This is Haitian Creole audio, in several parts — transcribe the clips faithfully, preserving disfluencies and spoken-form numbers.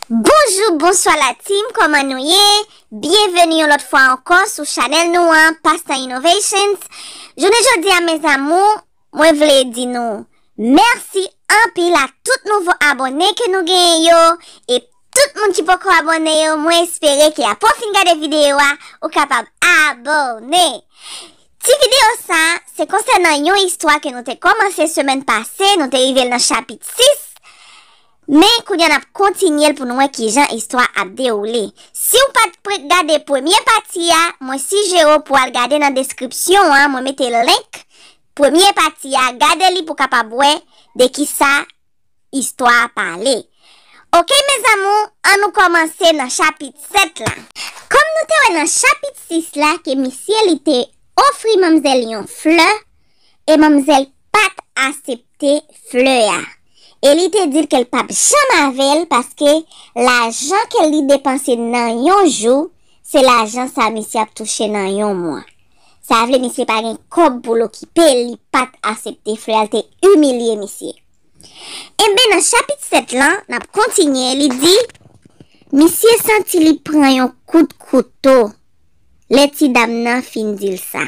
Bonjou, bonswa la team, kòman nou ye? Byenveni yon lòt fwa ankò sou chanèl nou an, Pastan Innovations. Jounen jodi a, mes amours, mwen vle di nou mèsi anpil a tout nouvo abòne ke nou genyen yo, e tout moun ki poko abòne yo, mwen espere ke apre w fin gade videyo a, ou kapab abòne. Ti videyo sa, se konsènan yon istwa ke nou te kòmanse semèn pase, nou te rive l nan chapit sis, men kounye a n ap kontinye l pou nou wè kijan istwa ap dewoule. Si w pa t pre-, gade premye pati a, mwen sijere w pou w al gade nan deskripsyon an, mwen mete link premye pati a, gade li pou w kapab wè de kisa istwa a pale. Oke, mes amours, ann nou kòmanse nan chapit sèt la. Kòm nou te wè nan chapit sis la ke misye li te ofri manmzèl yon flè, e manmzèl pa t aksepte flè a. E li te di l ke l p ap janm avè l paske lajan ke li depanse nan yon jou, se lajan sa misye ap touche nan yon mwa. Sa vle misye pa gen kòb pou l okipe, li pa t aksepte flè a, l te imilye misye. Enben, nan chapit sèt lan, n ap kontinye, li di, misye santi li pran yon kout kouto lè ti dam nan fin di l sa.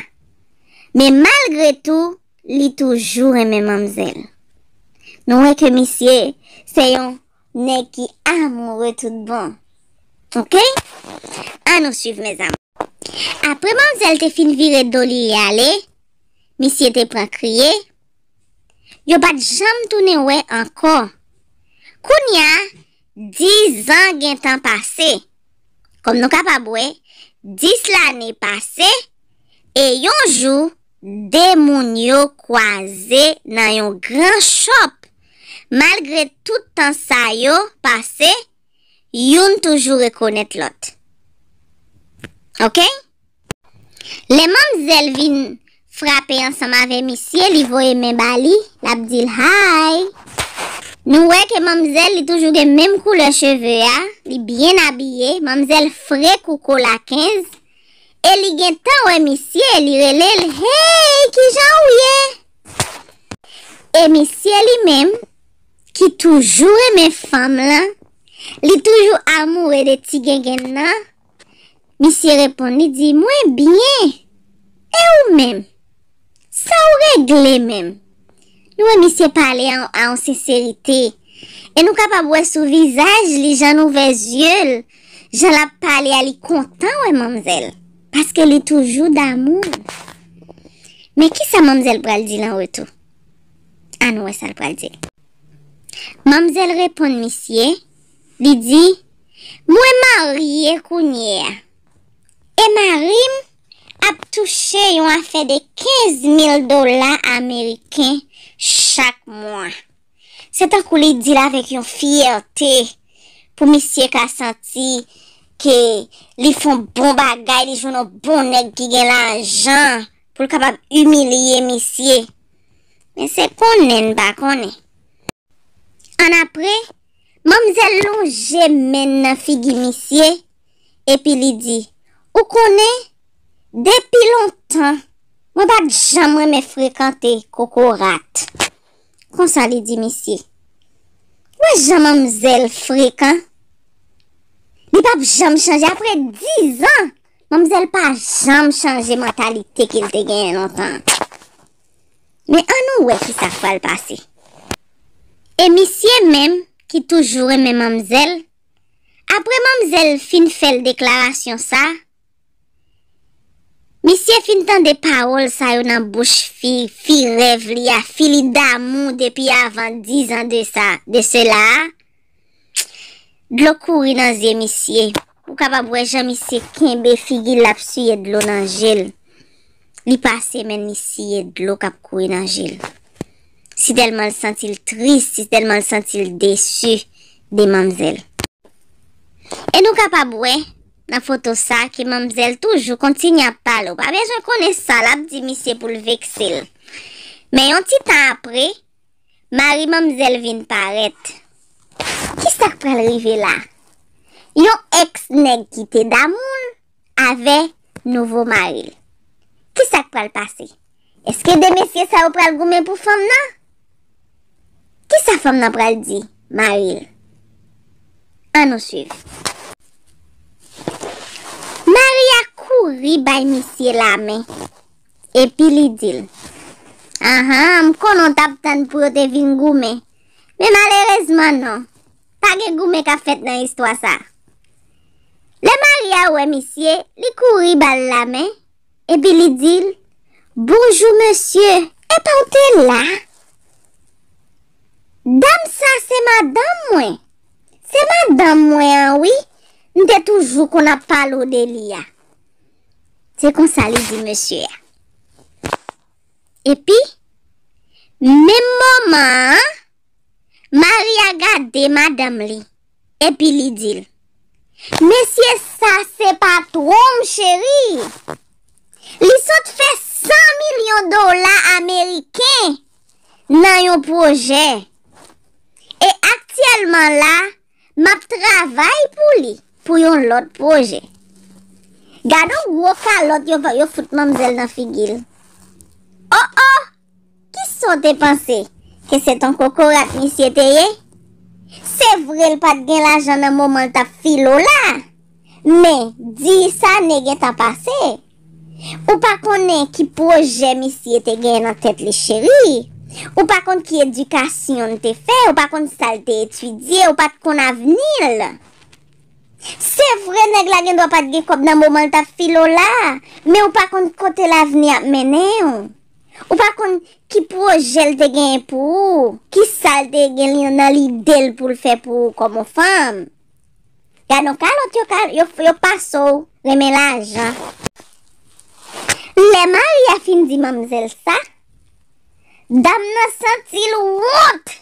Men malgre tou, li toujou renmen manmzèl. Nou wè ke misye se yon nèg ki amoure tout bon. Oke? Ann nou swiv, mes amours. Apre manmzèl te fin vire do li ale, misye te pran kriye. Yo pa t janm tounen wè ankò. Kounye a, diz an gentan pase. Kòm nou kapab wè, dis lane pase, e yon jou, de moun yo kwaze nan yon gran shop. Malgre tout tan sa yo pase, youn toujou rekonèt lòt. Oke? Lè manmzèl vin frape ansanm avè misye, li voye men ba li, l ap di l hi. Nou wè ke manmzèl li toujou gen menm koulè cheve a, li byen abiye, manmzèl fre kou kola kenz, e li gentan wè misye, li rele l, hey, kijan ou ye? E misye li menm, ki toujou renmen fanm lan, li toujou amoure de ti gengenn nan, misye reponn, li di, mwen byen. E ou menm? Sa w regle menm? Nou wè misye pale a, a yon senserite. E nou kapab wè sou vizaj li, jan l ouvè zye l, jan l ap pale a, li kontan wè manmzèl. Paske li toujou damou. Men kisa manmzèl pral di l an retou? Ann wè sa l pral di l. Manmzèl reponn misye, li di, mwen marye kounye a. E mari m ap touche yon afè de kenz mil dola ameriken chak mwa. Se tankou li di l avèk yon fyète pou misye ka santi ke li fè yon bon bagay, li jwenn yon bon nèg ki gen lajan, pou l kapab imilye misye. Men se konnen n pa konnen. Annapre, manmzèl lonje men l nan figi misye, epi li di, ou konnen, depi lontan, mwen pa t janm renmen frekante kokorat. Konsa li di misye, wè jan manmzèl frekan. Li p ap janm chanje. Apre diz an, manmzèl pa janm chanje mantalite ke l te genyen lontan an. Men ann nou wè kisa k pral pase. E misye menm, ki toujou renmen manmzèl, apre manmzèl fin fè l deklarasyon sa, misye fin tande pawòl sa yo nan bouch fi, fi rèv li a, fi li damou depi avan diz an de sa, de sela a. Dlo kouri nan zye misye. Ou kapab wè jan misye kenbe figi l, l ap siye dlo nan je l. Li pase men l, li siye dlo k ap kouri nan je l. Si tèlman l santi l tris, si tèlman l santi l desi de manmzèl. E nou kapab wè nan foto sa ke manmzèl toujou kontinye ap pale. Ou pa bezwen konnen sa l ap di misye pou l vekse l. Men yon ti tan apre, mari manmzèl vin parèt. Kisa k pral rive la? Yon èks nèg ki te damou l avè nouvo mari l. Kisa k pral pase? Èske de mesye sa yo pral goumen pou fanm nan? Kisa fanm nan pral di mari l? Ann nou swiv. Maria kouri bay misye lamen, epi li di l, "Anhan, m konnen w t ap tann pou yo te vin goumen. Men malerezman, non. Pa gen goumen k ap fèt nan istwa sa." Lè Maria wè misye, li kouri ba l lamen, epi li di l, "Bonjou, mesye, epa w te la? Dam sa se madanm mwen. Se madanm mwen an, wi. M te toujou konn ap pale w de li a." Se konsa li di mesye a. Epi, menm moman an, Maria gade madanm li, epi li di l, "Mesye sa se patwon m, cheri. Li sot fè san milyon dola ameriken nan yon pwojè. E aktyèlman la, m ap travay pou li, pou yon lòt pwojè." Gad on gwo kalòt yo, yo fout manmzèl nan figi l. Oh, oh! Kisa w te panse? Ke se t on kokorat misye te ye? Se vre l pa t gen lajan nan moman l t ap file w la. Men, dis ane gentan pase. Ou pa konnen ki pwojè misye te gen nan tèt li, cheri. Ou pa konn ki edikasyon l te fè, ou pa konn sa l te etidye, ou pa t konn avni l. Se vre, nèg la gen dwa pa t gen kòb nan moman l t ap file w la, men ou pa konn kote lavni ap mennen w. Ou pa konn ki pwojè l te genyen pou ou, ki sa l te gen li nan lide l pou l fè pou ou kòm yon fanm. Gad on kalòt yo, ka- yo, yo pase w renmen lajan. Lè Maria fin di manmzèl sa, dam nan santi l wont.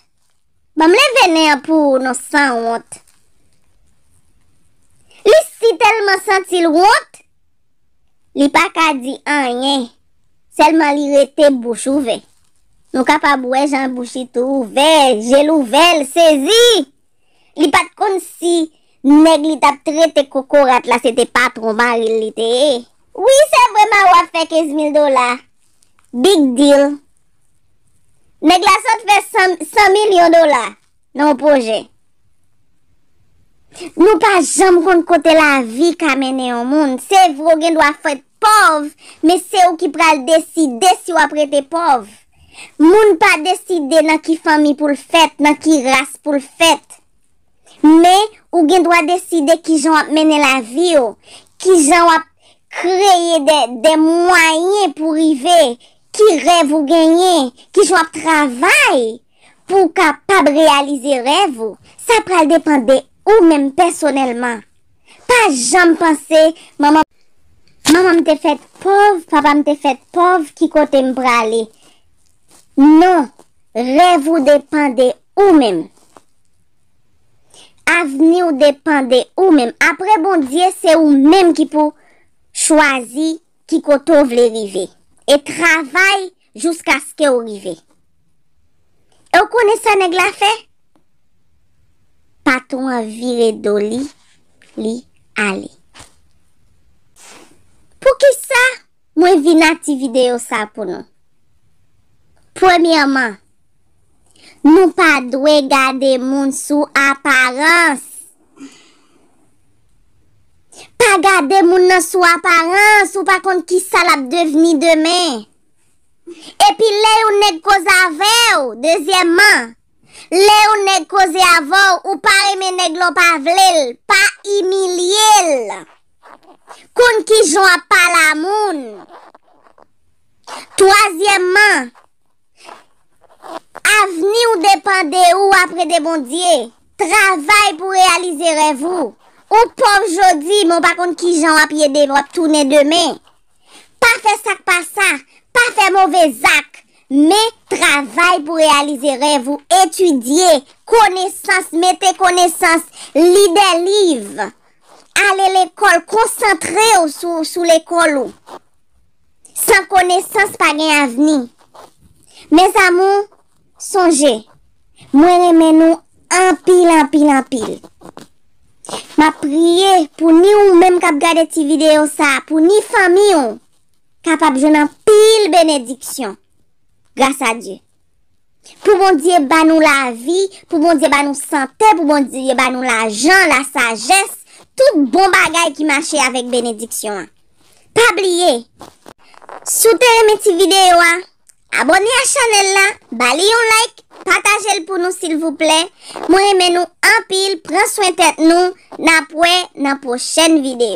Ban m leve nen an pou ou non, sanwont. Li si tèlman santi l wont, li pa ka di anyen. Sèlman li rete bouch ouvè. Nou kapab wè jan bouch li tou ouvè, je l ouvè, l sezi. Li pa t konn si nèg li t ap trete kokorat la se te patwon mari l li te ye. Wi, se vre, Mawa fè kenz mil dola. Big deal. Nèg la sot fè san, san milyon dola nan yon pwojè. Nou pa janm konn kote lavi ka mennen yon moun. Se vre, w gen dwa fèt pòv, men se ou ki pral deside si w ap rete pòv. Moun pa deside nan ki fanmi pou l fèt, nan ki ras pou l fèt. Men, ou gen dwa deside kijan w ap mennen lavi w, kijan w ap kreye de, de mwayen pou rive, ki rèv ou genyen, kijan w ap travay pou w kapab reyalize rèv ou. Sa pral depann de ou menm pèsonèlman. Pa janm panse, "Manman, manman m te fèt pòv, papa m te fèt pòv, ki kote m prale?" Non, rèv ou depann de ou menm. Avni w depann de ou menm. Apre Bondye, se ou menm ki pou chwazi ki kote w vle rive. E travay jiskaske w rive. E w konnen sa nèg la fè? Patwon an vire do li, li ale. Poukisa mwen vin ak ti videyo sa pou nou? Premyèman, nou pa dwe gade moun sou aparans. Pa gade moun nan sou aparans, ou pa konn kisa l ap devni demen. Epi lè yon nèg koze avè w, dezyèmman, lè yon nèg koze avè w, ou pa renmen nèg la, w pa vle l, pa imilye l. Konn kijan w ap pale a moun. Twazyèmman, avni w depann de ou apre de Bondye. Travay pou reyalize rèv ou. Ou pòv jodi, men w pa konn kijan w ap ye de, w ap tounen demen. Pa fè sa k pa sa, pa fè move zak, men travay pou reyalize rèv ou, etidye, konesans, mete konesans, li de liv, ale lekòl, konsantre w sou, sou lekòl ou. San konesans pa gen avni. Mes amours, sonje, mwen renmen nou anpil, anpil, anpil. M ap priye pou ni ou menm k ap gade ti videyo sa, pou ni fanmi w kapab jwenn anpil benediksyon. Gras a Dye. Pou Bondye ba nou lavi, pou Bondye ba nou sante, pou Bondye ba nou lajan, lasajès, tout bon bagay ki mache avèk benediksyon an. Pa bliye, si w te renmen ti videyo a, abòne a chanèl la, ba li yon like, pataje l pou nou silvouplè. Mwen renmen nou anpil, pran swen tèt nou, n ap wè nan pwochèn videyo.